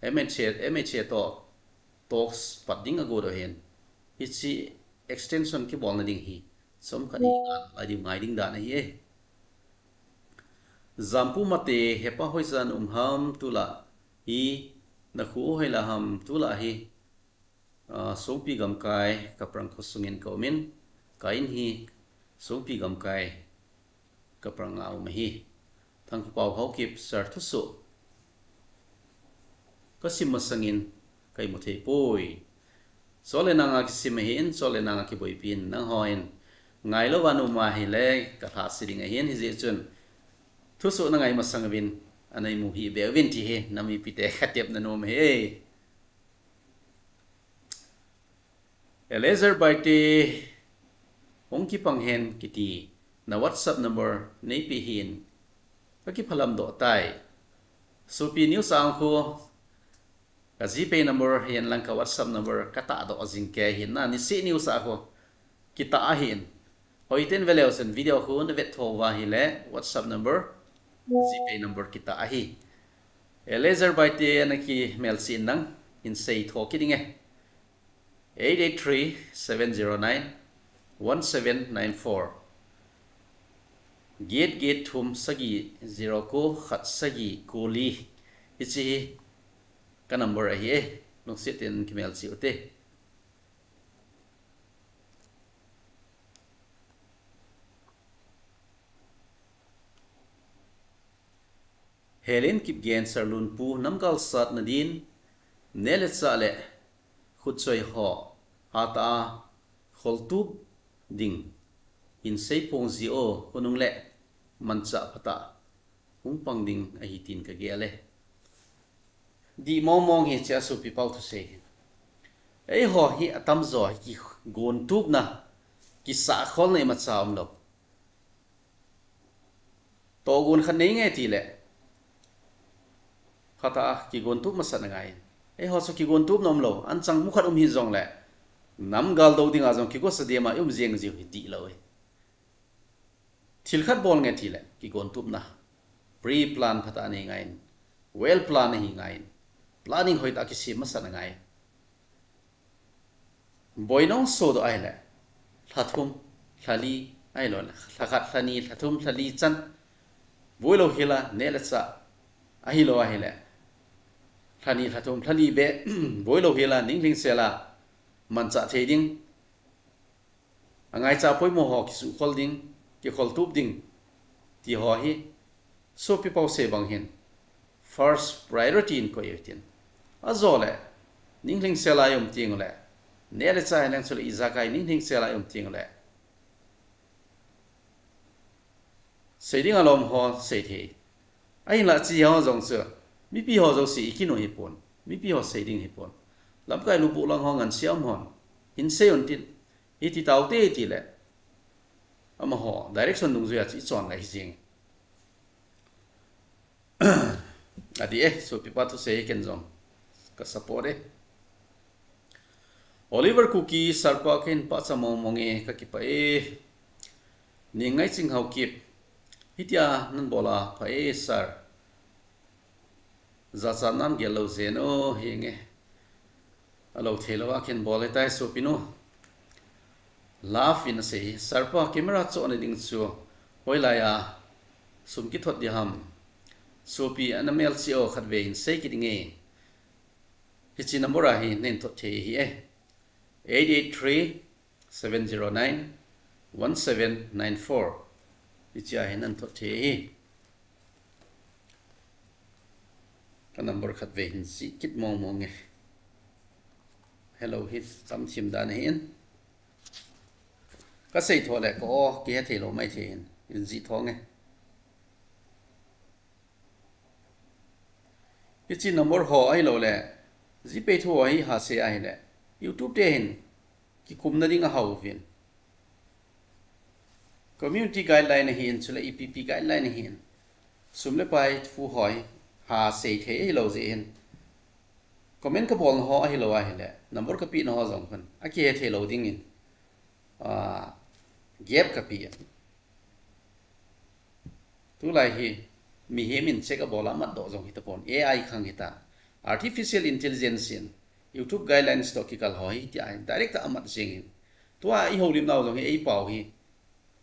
M H A, M H A toh talks pat ding agot u ahin. Hiche extension kibolna ding hi chomkhat hi ngai ding, ngai ding dan ahi e. Jampu Mate, hepa hoijan um ham tulai hi, nakho hoilai ham tulai hi, ah, Songpi gamkai Kaprang khosung in ka um in, ka in hi Songpi gamkai Kaprang a um ahi. Thangkhopau Haokip sir thusoh kasim masang in ka imu thei poi. Chule nanga kisim ahin, chule nanga kiboipi in, nangho in ngailou va na um ahile kalhase ding ahin, hijeh chun thusoh nangai masang uvin, ana imu hih beh uvin ti hi, namipi te katepna nom ahi. Eliezer Baite, hung kipang hen kiti, na WhatsApp number neipe hih in, kakiphalam doh tai. Sopi news a hung khu, ka GPay number hihen lang ka WhatsApp number katah doh jing kei hin na, nisih news a khu kitah ahin. Hoiten veleu chun video khu navet thou va ahile WhatsApp number, GPay number kitah ahi. Eliezer Baite ana kimelchih in lang hin sei thou kit ding e. Eight eight three, seven zero nine, one seven nine four. Get get thum sagi zero ko khat sagi ko li. Hiche hi ka number ahi e. Lungset in kimelchih ute. Helen Kipgen, Sarlun pu, namgal satna din neh le chah le khutchoi ho hatah a kholtup ding hin seiphong ji o, khonung le manchah phatah hung pang ding ahi tin kagel e. Dih mong mong hi hiche a sopi pau thusei hi. Eiho hi atamjo hi kigontupna, kisahkholna imacha umlou. Tohgon khat nei nge tile, khatah a kigontup masat angai. Eiho chu kigontupna umlou, anchang mu khat um hih jongle, namgal dou dinga jong kigosa dema i um jeng jiu hi dihlou hi. Thil khat bol nge tile, kigontupna, pre-plan phatah anei ngai in, well plan ahi ngai in, planning hoitah a kisem masat angai. Boina hung sodoh ahile, lha thum, lha li, ahilou le, lha khat, lha ni, lha thum, lha li chan, boilou hela, neh le chah, ahilou ahile, lha ni, lha thum, lha li beh, boilou hela, ninglhingsel a manchah thei ding, angaicha poimo ho kisuhkhol ding, kikholtup ding, ti ho hi, sopi pau sei bang hin, first priority in koi u hitin. Ajo le, ninglhingsel a i um teng ule, neh le chah hihen lang chule ijakai ninglhingsel a i um teng ule, sei ding alom ho sei thei. Ahinlah hiche ho jong chu, mipi ho jouse i kin u hipon, mipi ho sei ding hipon. Lamkai lubuh lang ho ngansia um hon, hin sei un tin, hiti taute tile, amaho direction dungjuia chu i chon ngai hi jeng. Adih e, sopipa thusei hi ken jong ka support e. Oliver Kuki, Sir pa, kahin pachat mong mong e, kakipah e. Ningngaiching Haokip, hitia nabol a pha e Sir. Jachat nam gel lou jeng o, henge. Alou theilou a kahin bol e tai sopinu. Love in asei, Sir pa, camera chohna ding chu hoilai a sum kithot ding ham? Sopi, ana melchih o, khatvei hin sei kit inge. Hiche number a hi nahin thot thei ahi e. Eight eight three, seven zero nine, one seven nine four. Hiche a hi nahin thot thei ahi. Ka number khatvei hin jih kit mong mong e. Hello, hi tam thim dan ahin. Kasei tho le ka o, kihe theilou mai thei hin. Hin jih tho nge. Hiche number ho ahilou le, GPay thu ho hi hase ahile, YouTube te hin kikumna ding ahao uvin. Community guideline ahin, chule EPP guideline ahin. Sum le pai thu ho hi hasei thei ahilou jeh hin. Comment kabolna ho ahilou ahile, number kapehna ho jong hin akihe theilou dingin, ah, gap kapeh in. Tulai hi mihem in check abol a matdoh jong hitapon, AI khang hita. Artificial intelligence in YouTube guidelines toh kikal ho hi tia hin direct a amat jeng in. Tua i houlimnau jong hi eipau hi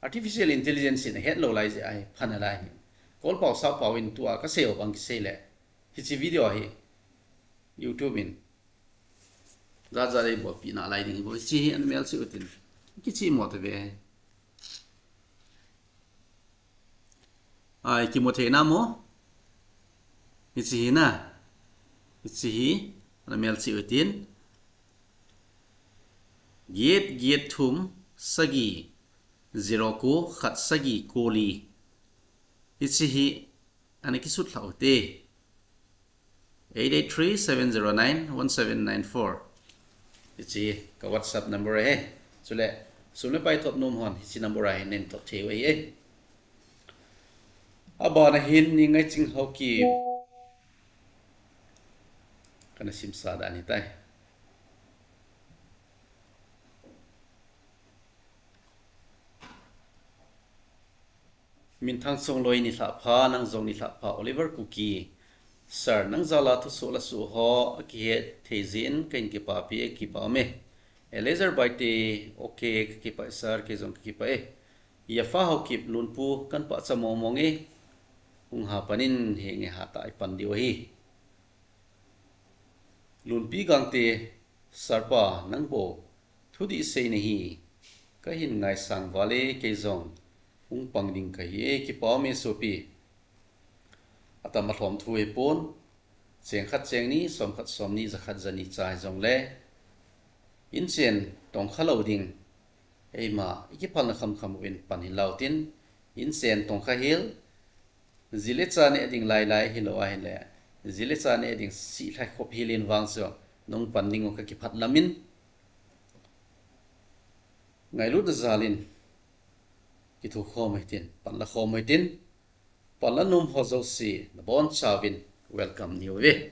artificial intelligence in ahetlou lai jeh ahi, pha nalai hi. Kolpau sappau in tua kasei u bang kisei le, hiche video hi YouTube in jat jat a eibolpeh nalai ding hi bou. Hiche hi ana melchih utin, kichih mo tave. Ai, kimu thei na mo? Hiche hi na. Hiche hi ana melchih utin, get get thum sagi zero ko khat sagi ko li. Hiche hi ana kisutlhah ute. Eight eight three, seven zero nine, one seven nine four. Hiche ka WhatsApp number ahi. Chule sum le pai thot nom hon hiche number a hin nahin thot thei u ahi e. Abana hin Ningngaiching Haokip. Kana simsa dan ahitai. Minthang Chongloi, nilhah pha, nang jong nilhah pha, Oliver Kuki. Sir, nang jal a thusoh la soh ho akihet thei jeh in kahin kipapi e, kipa um e. Eleazar Baite, okay, kakipah e sir, kei jong kakipah e. Yafa Haokip, Lunpu, kan pachat mong mong e. Hung ha pan in, henge, hatah a ipan diu ahi. Lunpi Gangte, Sir pa, nang bou thudih seina hi kahin ngaisang val e, kei jong hung pang ding kahi e, kipa um e sopi. Atam alhom thu hipon, cheng khat cheng ni, som khat som ni, ja khat ja ni cha hijongle, inchen tongkha lou ding, eima ikiphalna kham kham uvin pan hih lautin, inchen tongkha hel, ji le cha neh ding lai lai hilou ahile, ji le cha neh ding sih lhai khop hel in vang chu, nahung pan ding u kakiphat lam in, ngailutna jal in kithokhom u hitin, pan la khom u hitin, pan la nom ho jouse nabonchauvin welcome neiuve.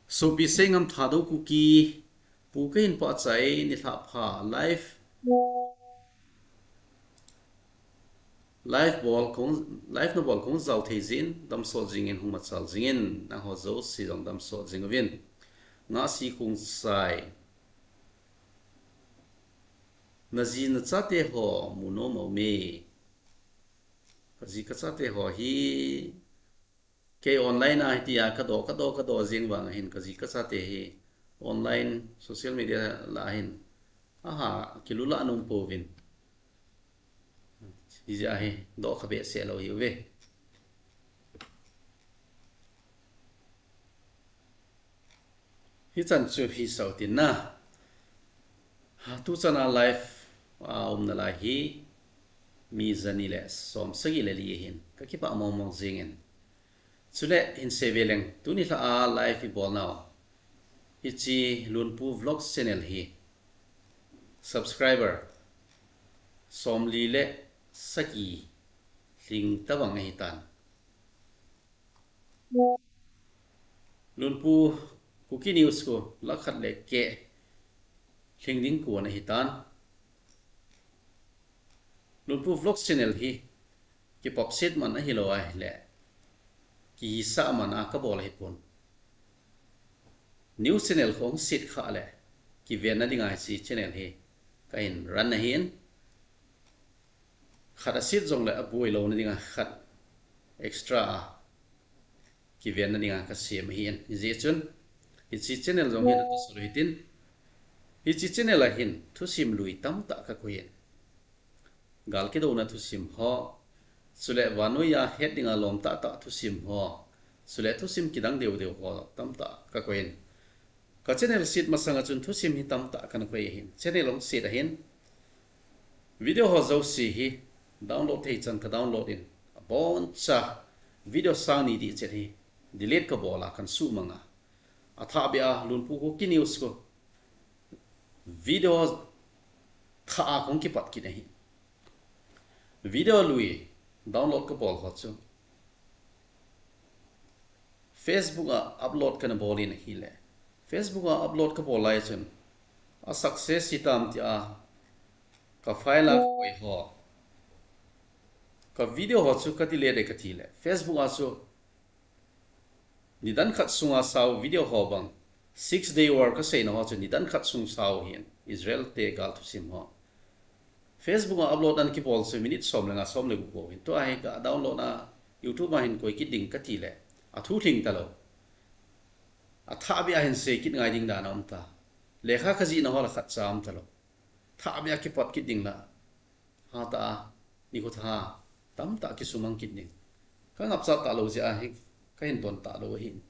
Sopi Seingam Thadou Kuki, Pu, kahin pachat e, nilhah pha, live, live bol kahung, live nabol kahung jao thei jeh in, damsot jingin, hung machal jingin, nangho jouse jong damsot jing uvin. Ngahsi Khongsai, naji nachate ho mu nom aume? Kaji kachate ho hi, kei online a hitia kadoh, kadoh, kadoh jeng vang ahin, kaji kachate hi online social media lah a hin aha kilulah nom pouvin. Hijeh a hi doh kha behseh lou hiuve. Hichan chu hisah utin na. Tuchan a live a umna lai hi mi jani le som sagi le li ahin, kakipah mong mong jingin. Chule hin seive leng, tuni lha a live ibolnau hiche Lunpu Vlogs channel hi subscriber somli le sagi lhing tabang ahitan. Lunpu Kuki News khu lakh khat le keh lhing ding kon ahitan. Lunpu Vlog channel hi kipopset man ahilou ahile, kihisah man a kabol ahipon. New channel khat hung set khah le, kivenna dinga hiche channel hi kahin run ahin. Khat aset jongle aboi louna dinga khat extra a kivenna dinga kasem ahin. Hijeh chun, hiche channel jong hi natahsan u hitin. Hiche channel a hin thusim lui tamtah kakoi in. Gal kidouna thusim ho, chule vannoi a het dinga lom tahtah thusim ho, chule thusim kidang deudeu ho tamtah kakoi in. Ka channel set masanga chun thusim hi tamtah kana koi ahin. Channel hung set ahin, video ho jouse hi download thei chan ka download in, aboncha video sang ni dih chet hi delete kabol a kana suhmang a. Athahbeh a Lunpu Kuki News khu video thah a kahung kipat kit ahi. Video lui download kabol ho chu Facebook a upload kana bol in ahile, Facebook a upload kabol lai chun a success hitam tia ka file a kakoi ho, ka video ho chu ka delete e katile, Facebook a chu nidan khat sunga sao video ho bang, six day war kaseina ho chu nidan khat sung sao ahin, Israel te gal thusim ho. Facebook a upload ana kibol chu minute som le nga, som le gup bou ahin. Tua hi ka download a, YouTube a hin koi kit ding katile, athu lhing talou. Athahbeh a hin sei kit ngai ding dan aumta. Lekha kajihna ho la khatcha aumtalou. Thahbeh a kipat kit ding la, hatah a, nikho tha tamtah kisumang kit ding. Ka ngapcha talou jeh a hi kahin don talou ahin.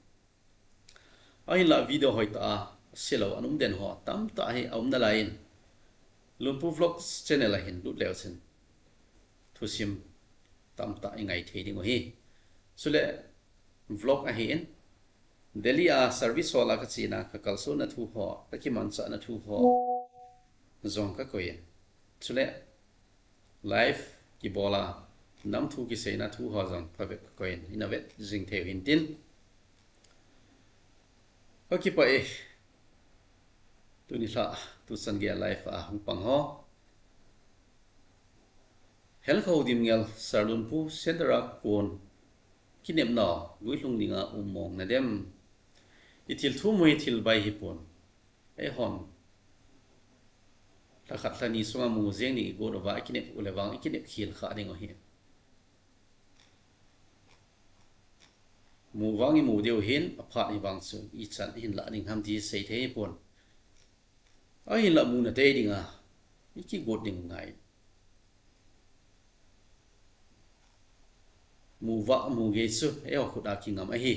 Ahinla video hoitah a selou ana um den ho tamtah hi aum nalai in, Lunpu Vlogs channel a hin lut leu chun thusim tamtah ingai thei ding u ahi. Chule vlog ahin, Delhi a service hol a kachena kakalsonna thu ho, kakimanchahna thu ho jong kakoi in. Chule live kibol a, namthu kiseina thu ho jong phabep kakoi in, ina vet jing thei u hintin. Kakipah e, tuni lhah tuchan geiya live a hung pang ho. Helkhou Dimngel, Sir Lunpu Center a kon kinepnau guilhung dinga um mong nadem? Ithil thum u hi thil bai hipon. Eihon lhakhat lhani sunga mu jeng ding igot uva, ikinep u le vang ikinep khel kha ding u ahi. Mu vang imu diu ahin, aphat hivang chu ichan ihin lah ding ham ti seithei hipon. Ahinla muna tei dinga ikigot ding ngai. Mu vah mu gei chu eiho khut a kingam ahi.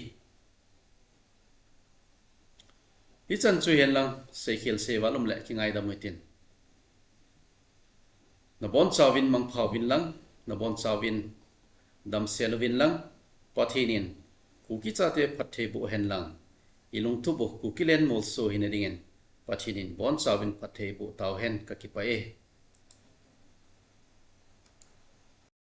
Hichan chu hihen lang, seikhel seival um le kingaidam u hitin. Nabonchauvin mangpha uvin lang, nabonchauvin damsel uvin lang, Pathen in Kuki chate phatthei boh hen lang, ilungtup u Kukiland molso hina dingin Pathen in bonchauvin phatthei boh tauhen, kakipah e.